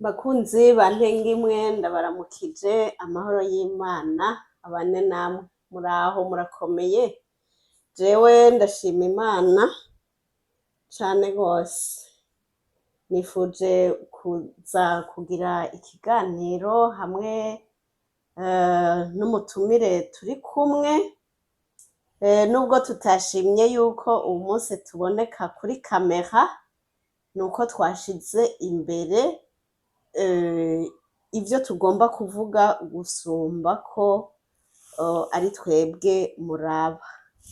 Bakunzi ba Ntengimwe, ndabaramukije. Amahoro y'Imana abane namwe. Muraho, murakomeye? Jewe ndashima Imana cane gose. Nifuje kuza kugira ikiganiro hamwe n'umutumire turi kumwe, nubwo tutashimye yuko uwu munsi tuboneka kuri kamera, nuko twashize imbere ivyo tugomba kuvuga gusumba ko ari twebwe muraba.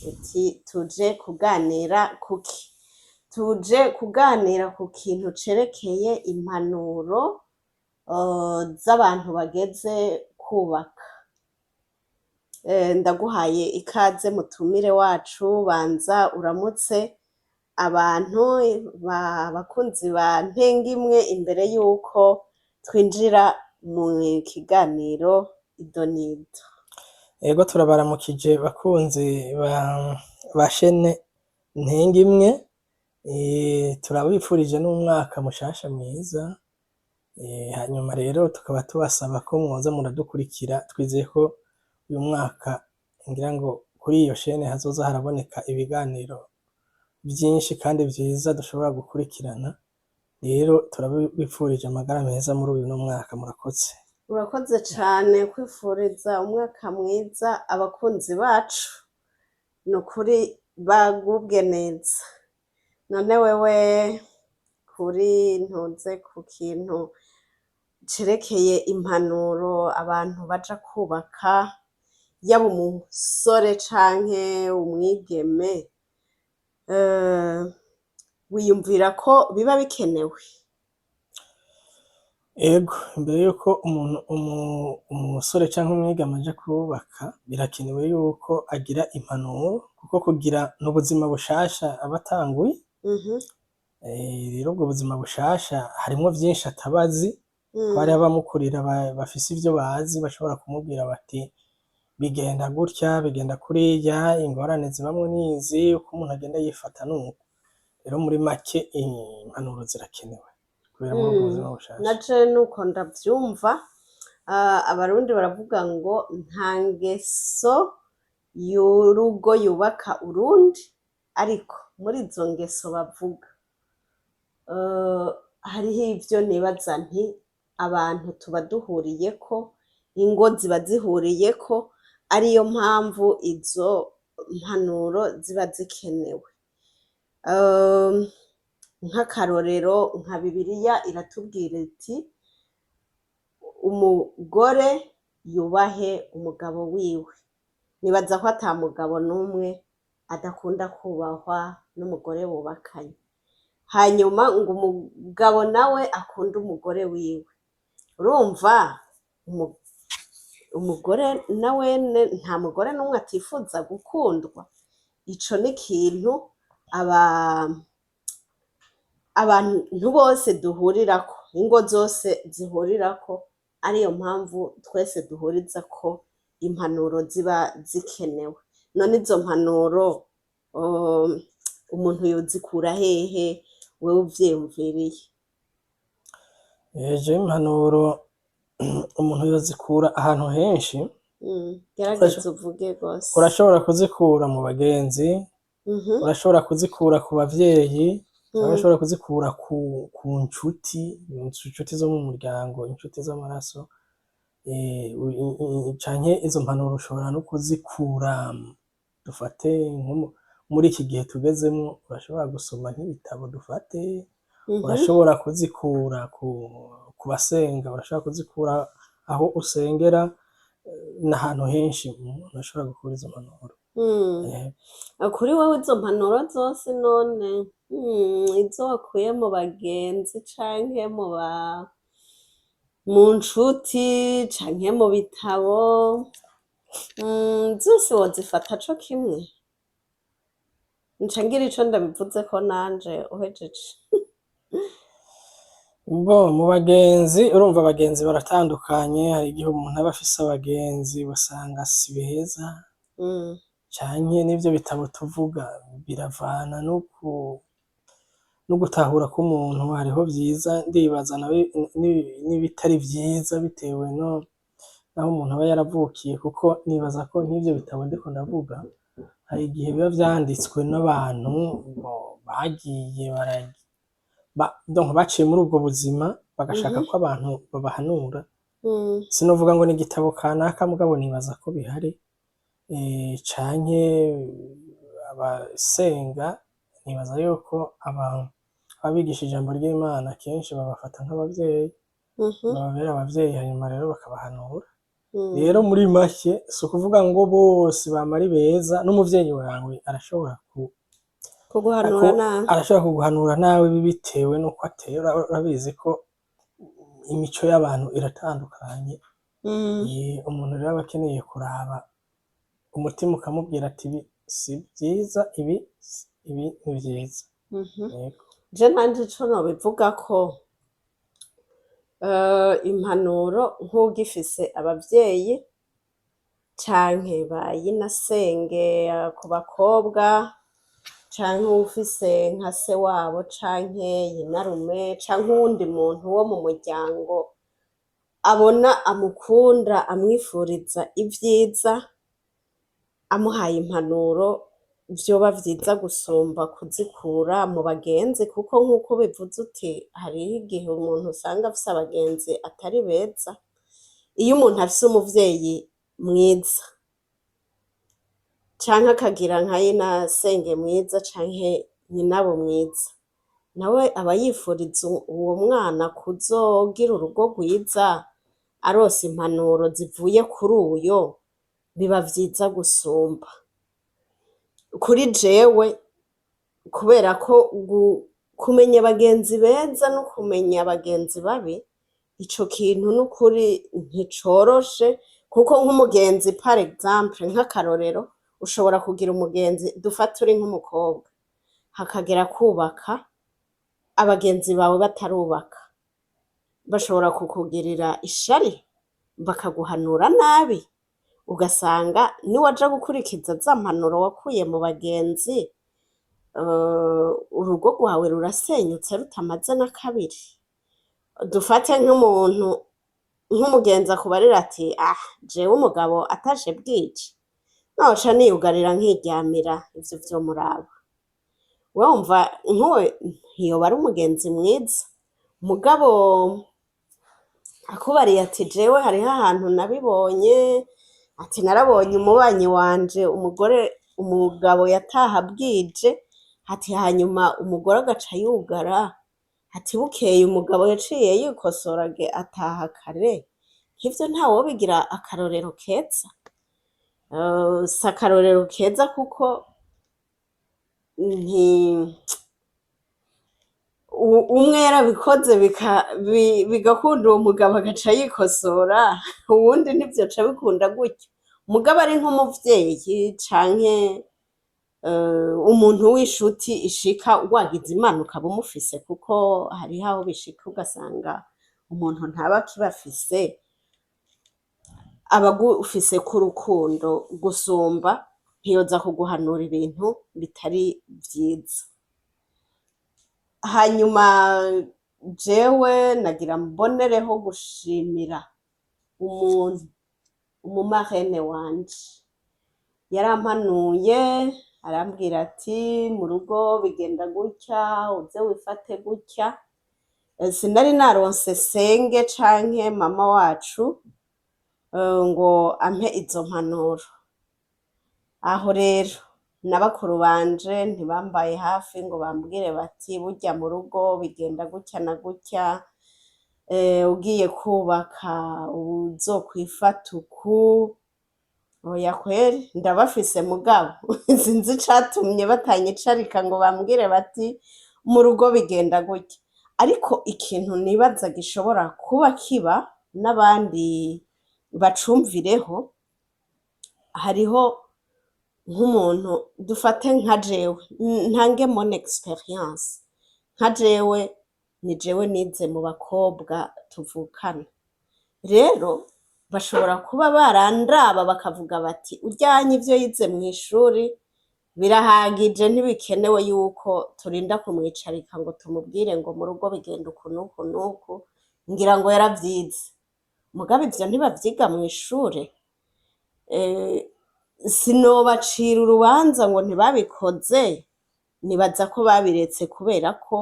Uti tuje kuganira kuki? Tuje kuganira ku kintu cerekeye impanuro z'abantu bageze kubaka. Ndaguhaye ikaze, mutumire wacu. Banza uramutse abantu, abakunzi ba Ntengimwe, imbere yuko twinjira mu kiganiro idonido. Ego, turabaramukije bakunzi ba chaîne Ntengimwe, turabifurije n'umwaka mushasha mwiza, hanyuma rero tukaba tubasaba ko mwoza muradukurikira. Twizeye ko uyu mwaka ngira ngo kuri iyo chaîne hazoza haraboneka ibiganiro vyinshi kandi vyiza dushobora gukurikirana. Rero turabifurije amagara meza muri uyu mwaka. Murakoze. Urakoze cane kwifuriza umwaka mwiza abakunzi bacu. Ni ukuri bagubwe neza. None wewe, kuri ntuze ku kintu cerekeye impanuro abantu baja kubaka, yaba umusore canke umwigeme, wiyumvira ko biba bikenewe? Ego, imbere yuko umuntu, umusore canke umwigeme aja kubaka, birakenewe yuko agira impanuro, kuko kugira n'ubuzima bushasha aba atanguye. Rero ubwo buzima bushasha harimwo vyinshi ataba azi. Hariho abamukurira bafise ivyo bazi, bashobora kumubwira bati: "Bigenda gutya, bigenda kuriya, ingorane zibamwo nizi, uko umuntu agenda yifata nuko." Rero muri make impanuro zirakenewe kubera muri ubwo buzima bushasha. Naje nuko ndavyumva. Abarundi baravuga ngo nta ngeso y'urugo yubaka urundi, ariko muri izo ngeso bavuga hariho ivyo nibaza nti abantu tuba duhuriyeko, ingo ziba zihuriyeko, ariyo mpamvu izo mpanuro ziba zikenewe. Nk'akarorero, nka Bibiliya iratubwira iti: "Umugore yubahe umugabo wiwe." Nibaza ko ata mugabo n'umwe adakunda kubahwa n'umugore bubakanye. Hanyuma ngo umugabo nawe akunde umugore wiwe. Urumva umugore nawene, nta mugore n'umwe atifuza gukundwa. Ico ni ikintu abantu bose duhurirako, ingo zose zihurirako, ariyo mpamvu twese duhuriza ko impanuro ziba zikenewe. None izo mpanuro umuntu yozikura hehe, wewe uvyiyumviriye? Jewe impanuro umuntu yozikura ahantu henshi. Gerageza uvuge gose. Urashobora kuzikura mu bagenzi, urashobora kuzikura ku bavyeyi, urashobora kuzikura ku ncuti, inshuti zo mu muryango, inshuti z'amaraso, canke izo mpanuro ushobora no kuzikura, dufate nko muri iki gihe tugezemwo, urashobora gusoma nk'ibitabo, dufate, urashobora kuzikura ku basenga, urashobora kuzikura aho usengera, n'ahantu henshi umuntu ashobora gukura izo mpanuro. Kuri wowe izo mpanuro zose none, izo wakuye mu bagenzi canke mu nshuti canke mu bitabo, zose wozifata co kimwe? Nca ngira ico ndabivuzeko nanje uhejeje. Bo mu bagenzi, urumva abagenzi baratandukanye. Hari igihe umuntu aba afise abagenzi usanga si beza, canke n'ivyo bitabo tuvuga biravana. No gutahura k'umuntu, hariho vyiza, ndibaza n'ibitari vyiza, bitewe no naho umuntu aba yaravukiye, kuko nibaza ko nk'ivyo bitabo ndiko ndavuga, hari igihe biba vyanditswe n'abantu bagiye donc baciye muri ubwo buzima, bagashaka ko abantu babahanura. Sinovuga ngo ni igitabo kanaka, mugabo nibaza ko bihari, canke abasenga, nibaza yuko ababigisha ijambo ry'Imana kenshi babafata nk'abavyeyi, bababera abavyeyi, hanyuma rero bakabahanura. Rero muri make, si ukuvuga ngo bose bama ari beza. N'umuvyeyi wawe arashobora kuguhanura nabi. Arashobora kuguhanura nabi bitewe n'uko ateye. Urabizi ko imico y'abantu iratandukanye. Umuntu rero aba akeneye kuraba umutima ukamubwira ati: "Ibi si vyiza, ibi ni vyiza." Yego. Je nanje ico nobivugako, impanuro nk'uwugifise abavyeyi canke ba nyinasenge ku bakobwa, canke uwufise nka se wabo canke nyinarume canke uwundi muntu wo mu muryango abona amukunda, amwifuriza ivyiza, amuhaye impanuro vyoba vyiza gusumba kuzikura mu bagenzi, kuko nk'uko ubivuze uti hariho igihe umuntu usanga afise abagenzi atari beza. Iyo umuntu afise umuvyeyi mwiza canke akagira nka nyinasenge mwiza canke nyinabo mwiza, nawe aba yifuriza uwo mwana kuzogira urugo rwiza. Aronse impanuro zivuye kuri uyo, biba vyiza gusumba. Kuri jewe, kubera ko kumenya abagenzi beza no kumenya abagenzi babi, ico kintu n'ukuri nticoroshe, kuko nk'umugenzi, par exemple, nk'akarorero, ushobora kugira umugenzi, dufate uri nk'umukobwa, hakagera kwubaka, abagenzi bawe batarubaka, bashobora kukugirira ishari, bakaguhanura nabi, ugasanga niwaja gukurikiza za mpanuro wakuye mu bagenzi, urugo rwawe rurasenyutse rutamaze na kabiri. Dufate nk'umuntu, nk'umugenzi akubarira ati: "Ah, jewe umugabo atashe bwije noca niyugarira nkiryamira, ivyo vyomuraba." Wewe wumva nkuwe ntiyoba ari umugenzi mwiza. Mugabo akubariye ati: "Jewe hariho ahantu nabibonye," ati: "Narabonye umubanyi wanje umugore, umugabo yataha bwije," ati: "hanyuma umugore agaca yugara," ati: "bukeye umugabo yaciye yikosora ataha kare." Nk'ivyo ntawobigira akarorero keza? Si akarorero keza, kuko nti umwe yarabikoze bigakunda, uwo mugabo agaca yikosora, uwundi ntivyoca bikunda gutyo. Mugabo ari nk'umuvyeyi canke umuntu w'inshuti ishika, wagize Imana ukaba umufise, kuko hariho aho bishika ugasanga umuntu ntaba akibafise, aba agufiseko urukundo gusumba, ntiyoza kuguhanura ibintu bitari vyiza. Hanyuma jewe nagira mbonereho gushimira umuntu, umu marraine wanje, yarampanuye, arambwira ati: "Mu rugo bigenda gutya, uze wifate gutya." Sinari naronse senge canke mama wacu ngo ampe izo mpanuro. Aho rero na bakuru banje ntibambaye hafi ngo bambwire bati: "Burya mu rugo bigenda gutya na gutya, ugiye kubaka uzokwifata uku." Oya kweri, ndabafise, mugabo sinzi icatumye batanyicarika ngo bambwire bati: "Mu rugo bigenda gutya." Ariko ikintu nibaza gishobora kuba kiba, n'abandi bacumvireho, hariho nk'umuntu, dufate nka jewe, ntange mon expérience, nka jewe, ni jewe nize mu bakobwa tuvukana. Rero bashobora kuba barandaba bakavuga bati: "Uryanye ivyo yize mw'ishuri Birahagije, ntibikenewe yuko turinda kumwicarika ngo tumubwire ngo mu rugo bigenda uku n'uku n'uku. Ngira ngo yaravyize, mugabo ivyo ntibavyiga mw'ishure. Sinobacira urubanza ngo ntibabikoze. Nibaza ko babiretse kubera ko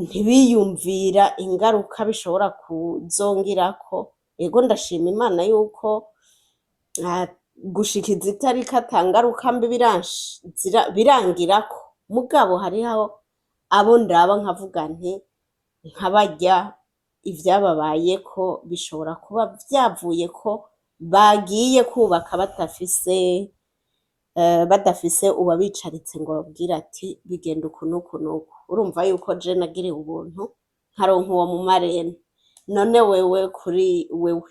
ntibiyumvira ingaruka bishobora kuzongirako. Ego, ndashima Imana yuko gushikiza itariki ata ngaruka mbi birangirako, mugabo hariho abo ndaba nkavuga nti nka barya ivyababayeko bishobora kuba vyavuye ko bagiye kubaka badafise uwabicaritse ngo babwire ati bigenda uku n'uku n'uku. Urumva yuko je nagiriwe ubuntu nkaronka uwo mu marraine. None wewe, kuri wewe,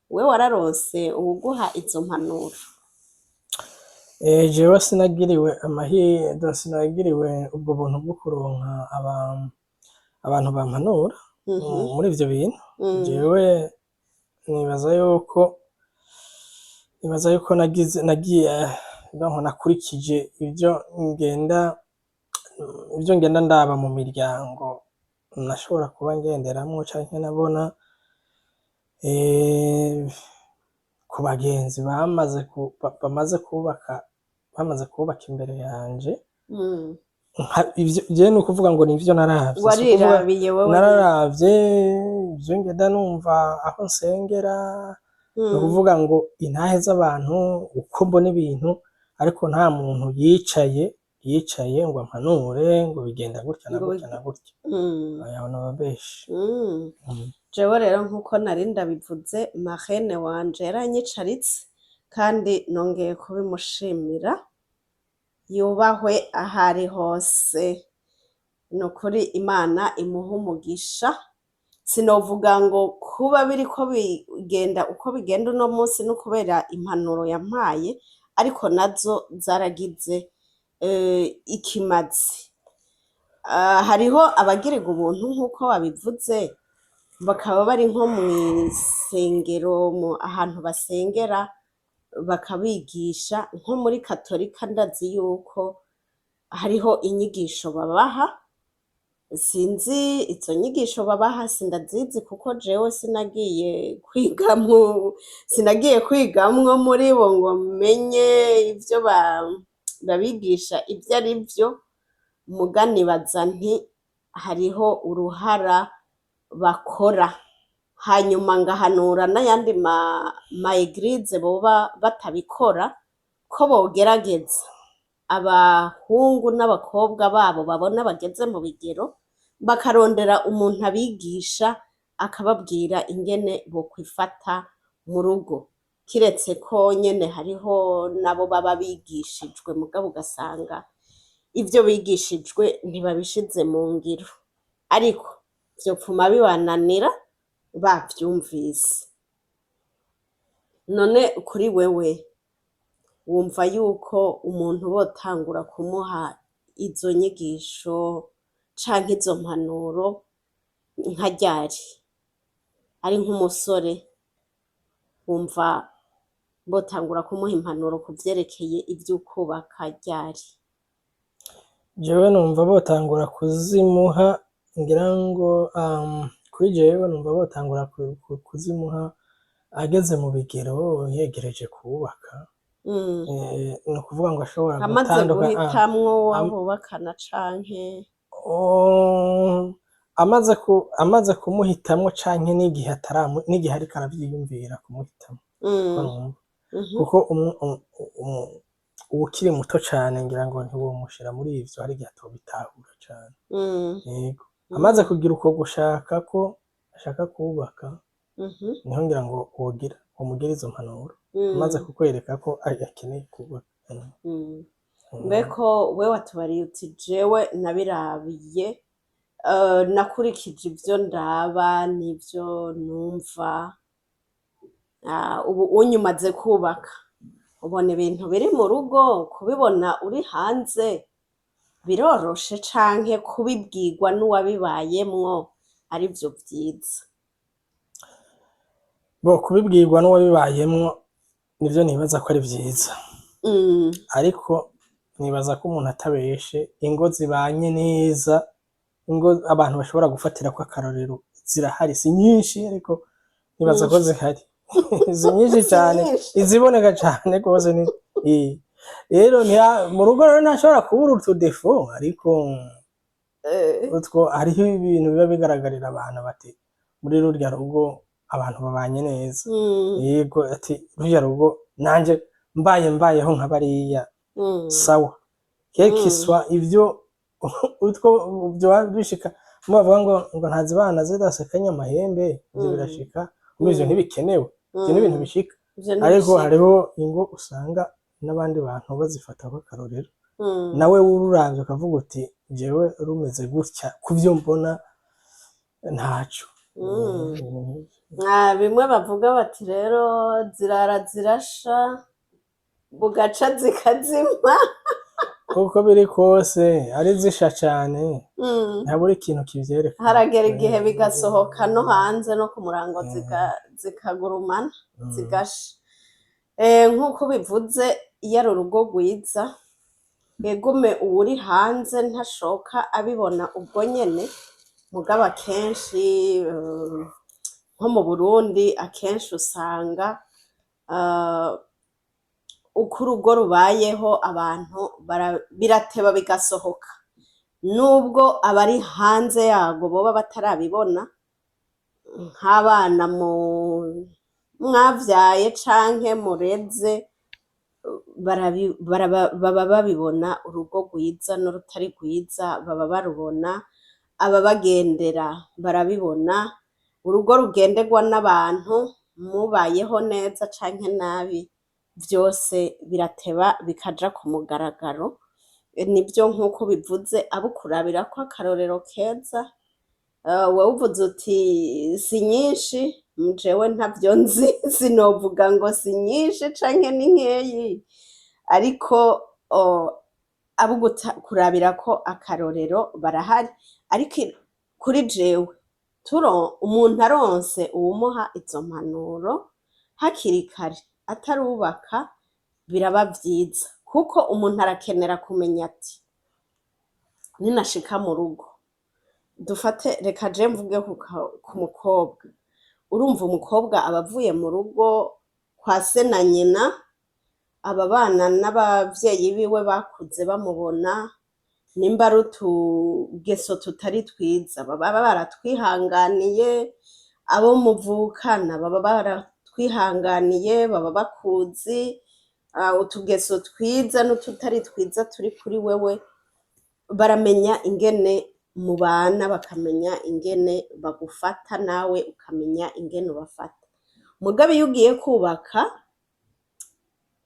we wararonse uwuguha izo mpanuro? Jewe sinagiriwe amahirwe, sinagiriwe ubwo buntu bwo kuronka abantu bampanura muri ivyo bintu. Jewe nibaza yuko nagize, nagiye, donc nakurikije ivyo ngenda ndaba mu miryango nashobora kuba ngenderamwo, canke nabona ku bagenzi bamaze kubaka imbere yanje. Ivyo jewe nukuvuga ngo nivyo naravye, si ukuvuga Warirabiye wewe nyene. Nararavye ivyo ngenda numva aho nsengera, ni ukuvuga ngo intahe z'abantu, uko mbona ibintu, ariko nta muntu yicaye ngo ampanure ngo bigenda gutya na Ngo gutya na gutya. Oya, noba mbeshe. Jewe rero, nkuko nari ndabivuze, marraine wanje yaranyicaritse, kandi nongeye kubimushimira. Yubahwe aho ari hose, ni ukuri Imana imuhe umugisha. Sinovuga ngo kuba biriko bigenda uko bigenda uno munsi no kubera impanuro yampaye, ariko nazo zaragize ikimazi. Hariho abagirirwa ubuntu nk'uko babivuze, bakaba bari nko mw'isengero, ahantu basengera, bakabigisha. Nko muri Katolika ndazi yuko hariho inyigisho babaha. Sinzi izo nyigisho babaha, sindazizi, kuko jewe sinagiye kwigamwo muri bo ngo menye ivyo babigisha ivyo ari vyo. Muga nibaza nti hariho uruhara bakora. Hanyuma ngahanura n'ayandi ma églises boba batabikora ko bogerageza abahungu n'abakobwa babo babona bageze mu bigero, bakarondera umuntu abigisha, akababwira ingene bokwifata mu rugo, kiretse ko nyene hariho nabo baba bigishijwe, mugabo ugasanga ivyo bigishijwe ntibabishize mu ngiro, ariko vyopfuma bibananira bavyumvise. None kuri wewe, wumva yuko umuntu botangura kumuha izo nyigisho canke izo mpanuro nka ryari? Ari nk'umusore, wumva botangura kumuha impanuro ku vyerekeye ivy'ukubaka ryari? Jewe numva botangura kuzimuha, ngira ngo kuri jewe numva botangura kuzimuha ageze mu bigero, yegereje kubaka. Ni ukuvuga ngo ashobora Amaze guhitamwo uwo bubakana canke? Oh, amaze kumuhitamwo, canke n'igihe ataramu, n'igihe ariko aravyiyumvira kumuhitamwo. Ko numva. Kuko uwukiri muto cane, ngira ngo ntiwomushira muri ivyo, hari igihe atobitahura cane. Yego. Amaze kugira uko gushaka ko ashaka kubaka, niho ngira ngo wogira womugira izo mpanuro. Amaze kukwereka ko akeneye kubaka. Mbeko we watubariye uti jewe nabirabiye, nakurikije ivyo ndaba n'ivyo numva. Ubu unye umaze kubaka, ubona ibintu biri mu rugo, kubibona uri hanze biroroshe, canke kubibwirwa n'uwabibayemwo arivyo vyiza? Bo, kubibwirwa n'uwabibayemwo nivyo nibaza ko ari vyiza. Ariko Nibaza ko umuntu atabeshe, ingo zibanye neza, ingo abantu bashobora gufatirako akarorero zirahari. Si nyinshi, ariko nibaza ko Nyinshi. zihari, si nyinshi Si cane. nyinshi. Iziboneka cane rwose ni rero mu rugo rero ntashobora kubura utudéfauts, ariko utwo hariho ibintu biba bigaragarira abantu bati: "Muri rurya rugo abantu babanye neza." Yego, ati: "Rurya rugo nanje mbaye mbayeho nka bariya." Sawa, quel que soit ivyo utwo vyoba bishika, bavuga ngo ntazibana zidasekanye amahembe, ivyo birashika. Muri ivyo ntibikenewe, ivyo ni ibintu bishika. Ivyo Ariko ntibishika. hariho ingo usanga n'abandi bantu bazifatako akarorero. Nawe ururavye ukavuga uti: "Jewe rumeze gutya, kuvyo mbona ntaco." Ah, bimwe bavuga bati rero zirara zirasha, bugaca zikazima. Uko biri kose, ari zisha cane, ntabura ikintu kivyerekana. Haragera igihe bigasohoka no hanze no ku murango, zikagurumana, zigasha. Nk'uko bivuze, iyo ari urugo rwiza, egume uwuri hanze ntashoka abibona ubwo nyene. Mugabo akenshi, nko mu Burundi, akenshi usanga uko urugo rubayeho abantu birateba bigasohoka, nubwo abari hanze yarwo boba batarabibona, nk'abana mu mwavyaye canke mureze baba babibona. Urugo rwiza n'urutari rwiza baba barubona, ababagendera barabibona. Urugo rugenderwa n'abantu mubayeho neza canke nabi, vyose birateba bikaja ku mugaragaro. Nivyo, nk'uko ubivuze, abo ukurabirako akarorero keza. Wewe uvuze uti si nyinshi, jewe ntavyo nzi, sinovuga ngo si nyinshi canke ni nkeyi, ariko abo kurabirako akarorero barahari. Ariko kuri jewe, umuntu aronse uwumuha izo mpanuro hakiri kare atarubaka, biraba vyiza, kuko umuntu arakenera kumenya ati: "Ninashika mu rugo." Dufate, reka je mvuge ku mukobwa. Urumva, umukobwa aba avuye mu rugo kwa se na nyina, aba abana n'abavyeyi biwe bakuze bamubona. Nimba ari utugeso tutari twiza, baba baratwihanganiye. Abo muvukana baba baratwihanganiye, baba bakuzi. Utugeso twiza n'ututari twiza turi kuri wewe, baramenya ingene mubana, bakamenya ingene bagufata, nawe ukamenya ingene ubafata. Mugabo iyo ugiye kubaka,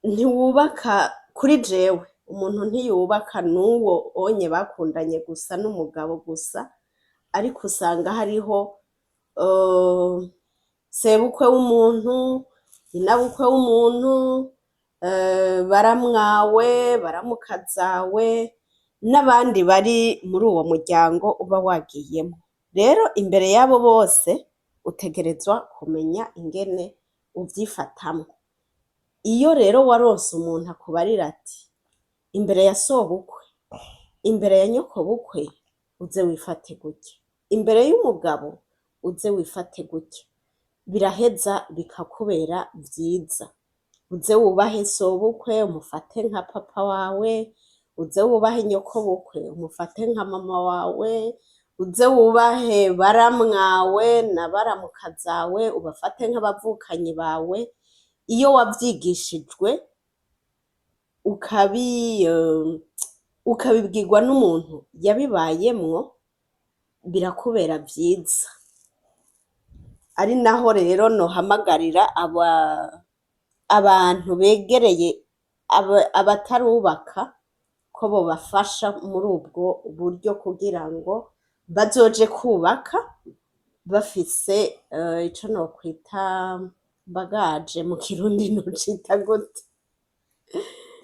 ntiwubaka, kuri jewe, umuntu ntiyubaka n'uwo onye bakundanye gusa n'umugabo gusa, ariko usanga hariho sebukwe w'umuntu, inabukwe w'umuntu, baramwawe, baramukazawe n'abandi bari muri uwo muryango uba wagiyemwo. Rero imbere y'abo bose utegerezwa kumenya ingene uvyifatamwo. Iyo rero waronse umuntu akubarira ati: "Imbere ya sobukwe, imbere ya nyokobukwe, uze wifate gutya, imbere y'umugabo uze wifate gutya," biraheza bikakubera vyiza. Uze wubahe sobukwe, umufate nka papa wawe, uze wubahe nyokobukwe, umufate nka mama wawe, uze wubahe baramwawe na baramukazawe, ubafate nk'abavukanyi bawe. Iyo wavyigishijwe, ukabibwirwa n'umuntu yabibayemwo, birakubera vyiza. Ari naho rero nohamagarira abantu begereye abatarubaka ko bobafasha muri ubwo buryo, kugira ngo bazoje kubaka bafise ico nokwita bagage, mu Kirundi nocita gute?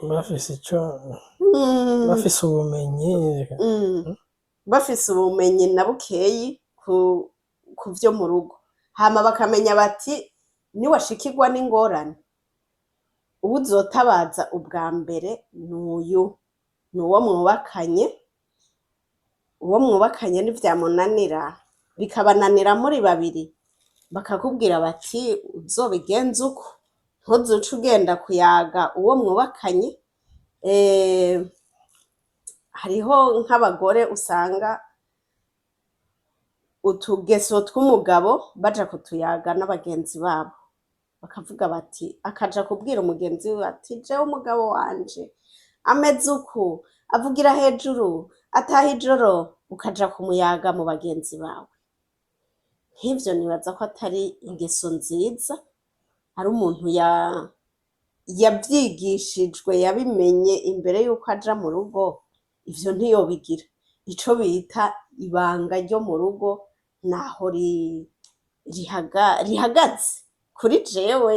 Bafise ico, bafise ubumenyi. Bafise ubumenyi na bukeyi ku vyo mu rugo, hama bakamenya bati: "Niwashikirwa n'ingorane, uwuzotabaza ubwa mbere n'uyu." Ni uwo mwubakanye. Uwo mwubakanye nivyamunanira, bikabananira muri babiri, bakakubwira bati: "Uzobigenze uko, ntuzuce ugenda kuyaga uwo mwubakanye." Hariho nk'abagore usanga utugeso tw'umugabo baja kutuyaga n'abagenzi babo, bakavuga bati, akaja kubwira umugenzi wiwe ati: "Jewe umugabo wanje ameze uku, avugira hejuru, ataha ijoro." Ukaja kumuyaga mu bagenzi bawe. Nk'ivyo nibaza ko atari ingeso nziza. Ari umuntu yavyigishijwe, yabimenye imbere yuko aja mu rugo, ivyo ntiyobigira. Ico bita ibanga ryo mu rugo naho rihagaze. Kuri jewe,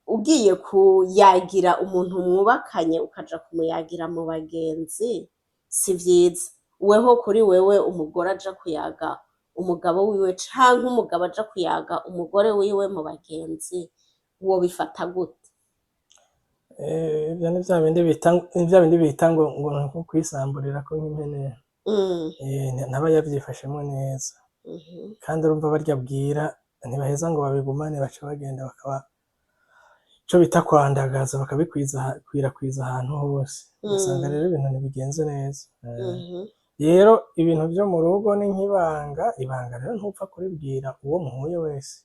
ugiye kuyagira umuntu mwubakanye, ukaja kumuyagira mu bagenzi, si vyiza. Weho, kuri wewe, umugore aja kuyaga umugabo wiwe canke umugabo aja kuyaga umugore wiwe mu bagenzi, wobifata gute? Ivyo ni vya bindi bita, ni vya bindi bita ngo nko kwisamburirako nk'impene. Ntaba yavyifashemwo neza. Kandi urumva barya abwira ntibaheza ngo babigumane, baca bagenda bakaba ico bita kwandagaza, bakabikwirakwiza ahantu hose, ugasanga rero ibintu ntibigenze neza. Rero ibintu vyo mu rugo ni nk'ibanga. Ibanga rero ntupfa kuribwira uwo muhuye wese.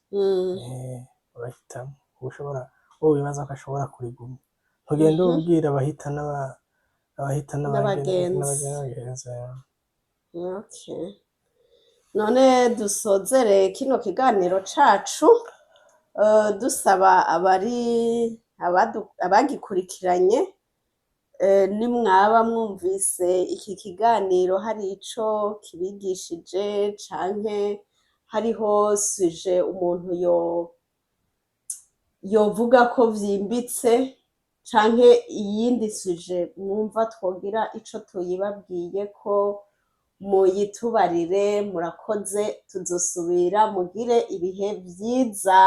Urahitamwo uwo ushobora, uwo wibaza ko ashobora kurigumya. Ntugenda ubwira abahita abahita n'abagenzi. N'abagenzi. Okay. None dusozere kino kiganiro cacu, dusaba abari abagikurikiranye, nimwaba mwumvise iki kiganiro hari ico kibigishije canke hariho sujet umuntu yovuga ko vyimbitse, canke iyindi sujet mwumva twogira ico tuyibabwiyeko, muyitubarire. Murakoze, tuzosubira. Mugire ibihe vyiza.